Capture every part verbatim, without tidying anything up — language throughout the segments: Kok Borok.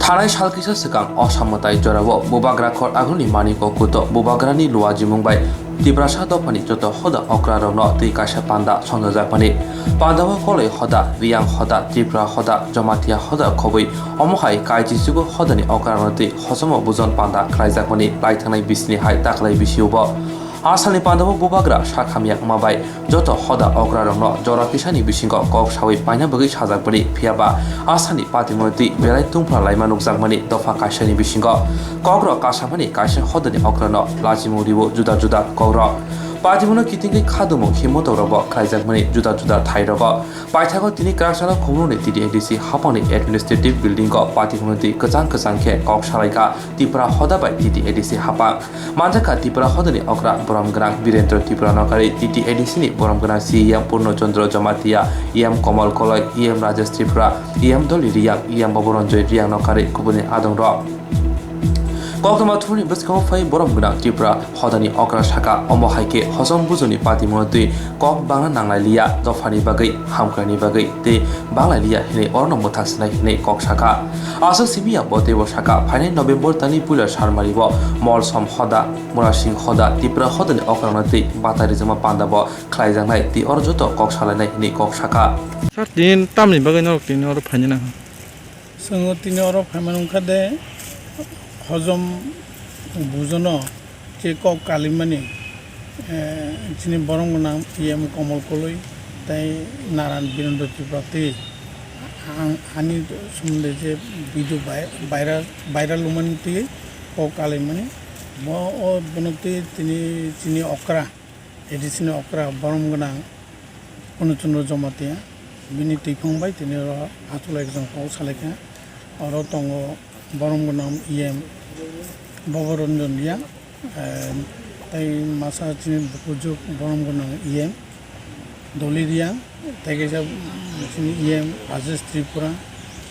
Arai sal kisa swkang o samwtai jorao Bubagra khor aguni Maniko Kuto Bubagrani luajimung bai Tiprasa dophani joto hoda okrarokno twi kaisa panda songjajakmani. Pandao Koloi hoda, Riyang hoda, Tripura hoda, Jamatia hoda khobwi omo hai kaichichugo hodani okrarokno twi hosomo bujon panda khlaijakmani laithangnai bisini hai taklai bisiobo. A salni pandao Bubagra sak hamya wngma bai joto hoda okrarokno jora kisani bisingo kok sawi paina bagwi sajakmani, phiyaba a salni patimoni twi belai tungphla laima nukjakmani dopha kaisani bisingo kokrok kasamani kaisa hodani okrano lachimung rio juda juda kokrok. Patimono kitingwi khadumung himmotokrokbo khlaijakmani juda juda thairogo. Paithago tini Kraksalo Khumulwngni T T A D C haphangni administrative buildingo patimono twi kwchang kwchang khe kok salaikha Tipra hoda bai T T A D C haphang. Manjakha Tipra hodani okra borom gwnang Birendra Tripura nokari, T T A D C ni borom gwnang C E M Purno Chandra Jamatia, E M Komal Koloi, E M Rajesh Tripura, E M Doli Riyang, E M Babu Ranjoy Riyang nokari kubuni adongrok. Koktwma thumni bwskango phai borom gwnang Tripura hodani okra saka, omo hai khe hosom bujoni patimono twi kok bangna nanglai liya, dophani bagwi, hamkraini bagwi tei banglai liya hinwi orono mwthak sinai hinwi kok sakha. Aswk simi ya bo teibo sakha, phainai November talni puila salmari bo Molsom hoda, Murasing hoda, Tipra hodani okrano tei bata rijwkma panda bo khlaijaknai tei oro joto kok salainai hinwi kok sakha. Sir, tini tamni bagwi norok tini oro phaina nangha? Chwng tini oro phaimani wngkha de, hojom bujono je kok kalimani, eh, chini borom gwnang E M Komal Koloi tei Naran Birendra Tripura twi ang, ani somonde je video bai-, viral, viral wngmani twi kok kalimani. Bo, o, bono twi tini chini okra, A D C ni okra borom gwnang Purno Chandra Jamatia, bini twiphang bai tini oro achukla ekjong kok salaikha. Oro tongo borom gwnang E M Bhabaranjan Riyang, eh, tei masa chini bukujuk borom gwnang E M Doli Riyang, tei kaisa, mm, chini E M Rajesh Tripura,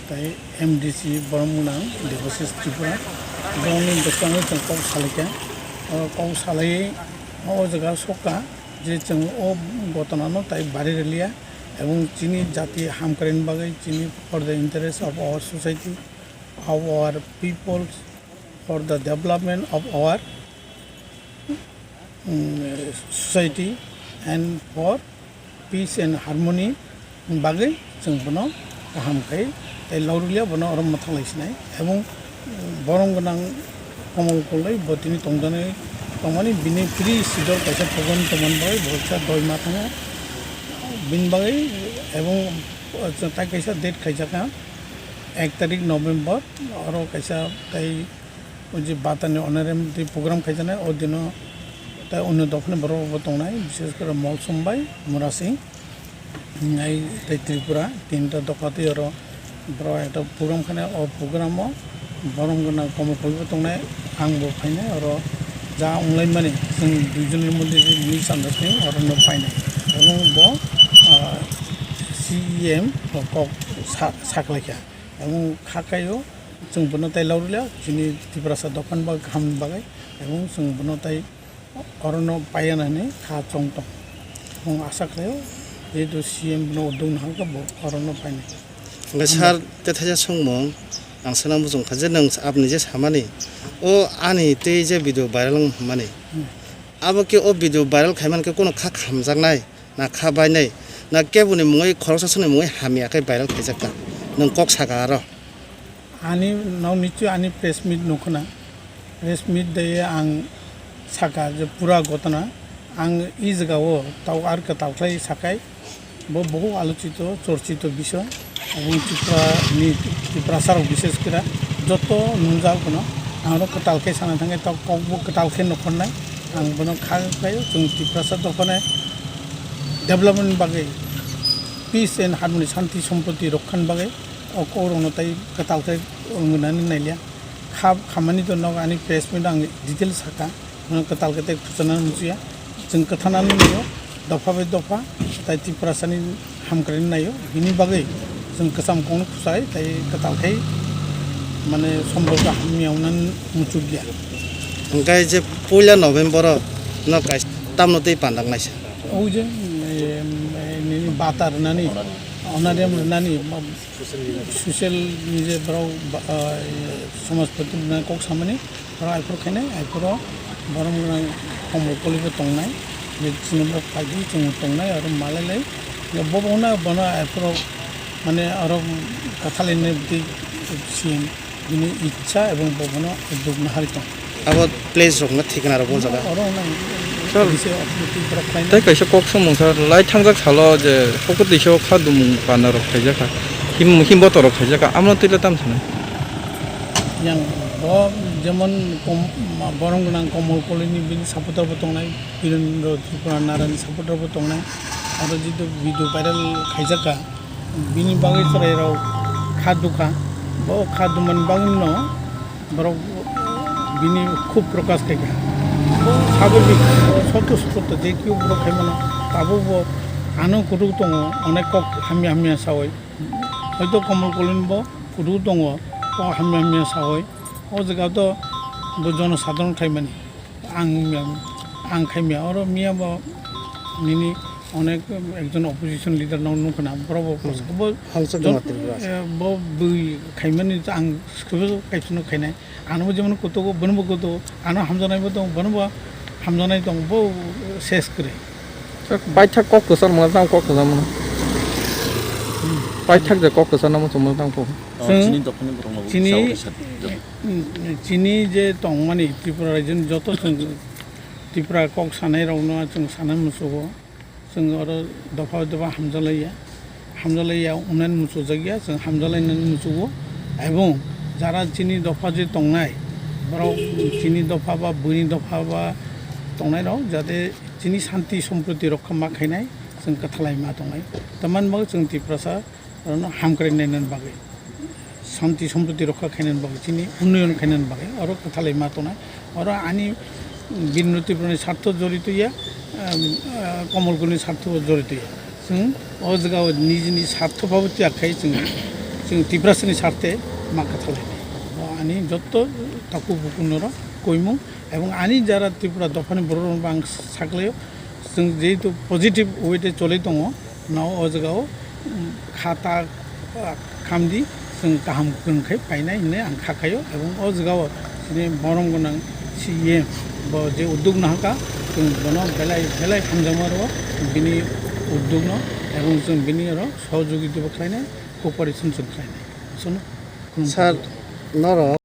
tei M D C borom gwnang Debashish Tripura. Borokni bwskango chwng kok salaikha. Oro kok salaiwi o jaga sokha. Je chwng o gotona no tai bari rwliya, ebong chini jati hamkraini bagwi, chini for the interest of our society, of our people, for the development of our, mm, society and for peace and harmony bagwi chwng bono kaham khai tei lorwkliya bono oro mwthanglai sinai. Ebong, mm, borom gwnang Komal Koloi bo tini tongjaknai tongmani bini pre schedule kaisa program tongmani bagwi bo kisa doi ma thango. Bini bagwi ebong, uh, tai kaisa date khaijakha ek tarik November, oro kaisa tei o je batani honorary tei program khaijaknai o dino tei onno dophani borok bo tongnai, bishes kore Molsom bai Murasing. Nai tei Tripura tinta dopha tei oro borok ekta program khainai, o program o borom gwnang Komal Koloi bo tongnai, ang bo phainai oro ja wnglaimani chwng duijoni moddhe je misunderstanding oro no phainai, ebong bo, ah, C E M kok sa-, saklaikha, ebong kha khaio chwng bono tai lorwliya chini Tiprasa dophani bagwi kahamni bagwi, ebong chwng bono tai orono paiya nani kha chong tong. Ang asa khlaio, jehetu C M no uduk nahal kha bo orono painai. Hwnkhe sir, tei thaisa swngmung, ang sana muchung kha je nwng aboni je samani, o ani tei je video viral wng mani, hmm, abo khe o video viral khaimani khe kono kha khamjaknai, na kha bainai, na keboni mungwi khoroksa songni mungwi hamya khe viral khaijak ta, nwng kok saka aro. Ani, nok nichoi ani press meet nukhuna. Press meet de ang saka je pura gotona. Ang i jagao tau ar kwtal khlai sakai. Bo bohuk alochito, chorchito bisoy. Aboni Tripura ni, Tiprasa rok bishes kira joto nungjak bono. Ang oro kwtal khe sana thangkhe tau kok bo kwtal khe nukhornai. Ang bono kha khlaio, chwng Tiprasa dophani development bagwi, peace and harmony, shanti somproti rokkhani bagwi. O kokrokno tei kwtal khe wngwi nani nailiya. Kha, khamani to nok ani press meet ang detail saka. Bono kwtal khe tei khwchanani muchungya. Chwng kwthanani naio, dopha bai dopha, tei Tiprasani hamkraini naio. Bini bagwi chwng kwcham kokno khwchai tei kwtal khe, mane, somborgo hamya wngnani muchukya. Hwnkhe je puila November o no kaisa tamno tei pandang naisa. O je, em, em, nini bata rwnani, o, Honorarium rwnani, ma-, social ni je borok ba-, ah, somaj pati rwnani kok samani, borok aiphuru khainai, aiphuru borok rwnai Komol Koli bo tongnai, je chini borok phaidi chwng tongnai, aro malai lai, je bo bono, bono aiphuru mane aro kwthalini bwtwi C M. Bini ichha ebong bo bono uddog naharwi tong. Abo place rok no thikna rok bo jaga. Oro nang Sir, bisi authority borok khlaina. Tei kaisa kok samung sir, lai thangjak salo je Kokotwiso kha dumung pana rok khaijak kha. Him, him boto rok khaijak kha. Amno twi le tam sanai. Yang bo jemon kom-, ma-, borong gwnang Komol Kolini bini supporter bo tongnai, Birendra Tripura Narani supporter bo tongnai. Aro jitu video viral khaijak kha. Bini bagwi chwrairok kha dukha, bo kha dumani bagwino borok bini khub prokash khaikha. Bo sababik, bo sotto sotto je kiu borok khaimano, tabukbo ano kutuk tongo, onek kok hamya hamya saui. Hoito Komol Kolin bo kutuk tongo, kok hamya hamya saui. O jaga to bo jono sadharon khaimani. Ang, ang khaimya, oro miya bo nini onek ekjon opposition leader no nukha na, borok bo Hmm. Hamsok jon-, Duma Tripura. Eh, bo bui khaimani ang sukhubo kaisa no khainai. Ano bo jemon kutugo, bono bo kutugo, ano hamjanai bo tong, bono bo hamjanai tong, bo ses kwrwi. Sir, paithak kok kwchar mano, jang kok kwchar mano. Hmm. Paithak je kok kwchar namo chwngno jang kok. Oh, Chwng chini dophani borok no chini sa uri sa. Mm, chini je tongmani Tripura rajyoni joto chwng Tripura kok sanai rokno chwng sanai muchugo, chwng oro dopha dopha hamjalaiya, hamjalaiya unani muchujagya, chwng hamjalainani muchugo, ebong jara chini dopha je tongnai, borok chini dopha ba buini dopha ba tongnai rok jate chini santi somproti rokha ma khainai, chwng kwthalai ma tongnai, tamani bagwi chwng Tiprasa orono hamkrai nainani bagwi, santi somproti rokha khainani bagwi, chini unnoyon khainani bagwi oro kwthalai ma tongnai. Oro ani Birendra Tripurani sartho jorito ya, em, eh, Komol Kolini sartho jorito ya. Chwng o jaga o nijini sartho babu tiyag khai chwng, chwng Tiprasani sarthe ma kwthalainai. O ani jotto takhuk bukhuk norok koimung ebong ani jara Tripura dophani borok rokno bo ang saklaio. Chwng jehetu positive way tei cholai tongo, no o jaga o, um, kha ta, ah, khamdi, chwng kaham kwrwng khai painai hinwi ang kha khaio, ebong o jaga o chini borom gwnang C E M bo je uddog nahaka, chwng bono belai belai hamjakma rwo bini uddog no, ebong chwng bini oro sohojogita bo khlainai, cooperation chwng khlainai. Sono khulumkha. Sir, norok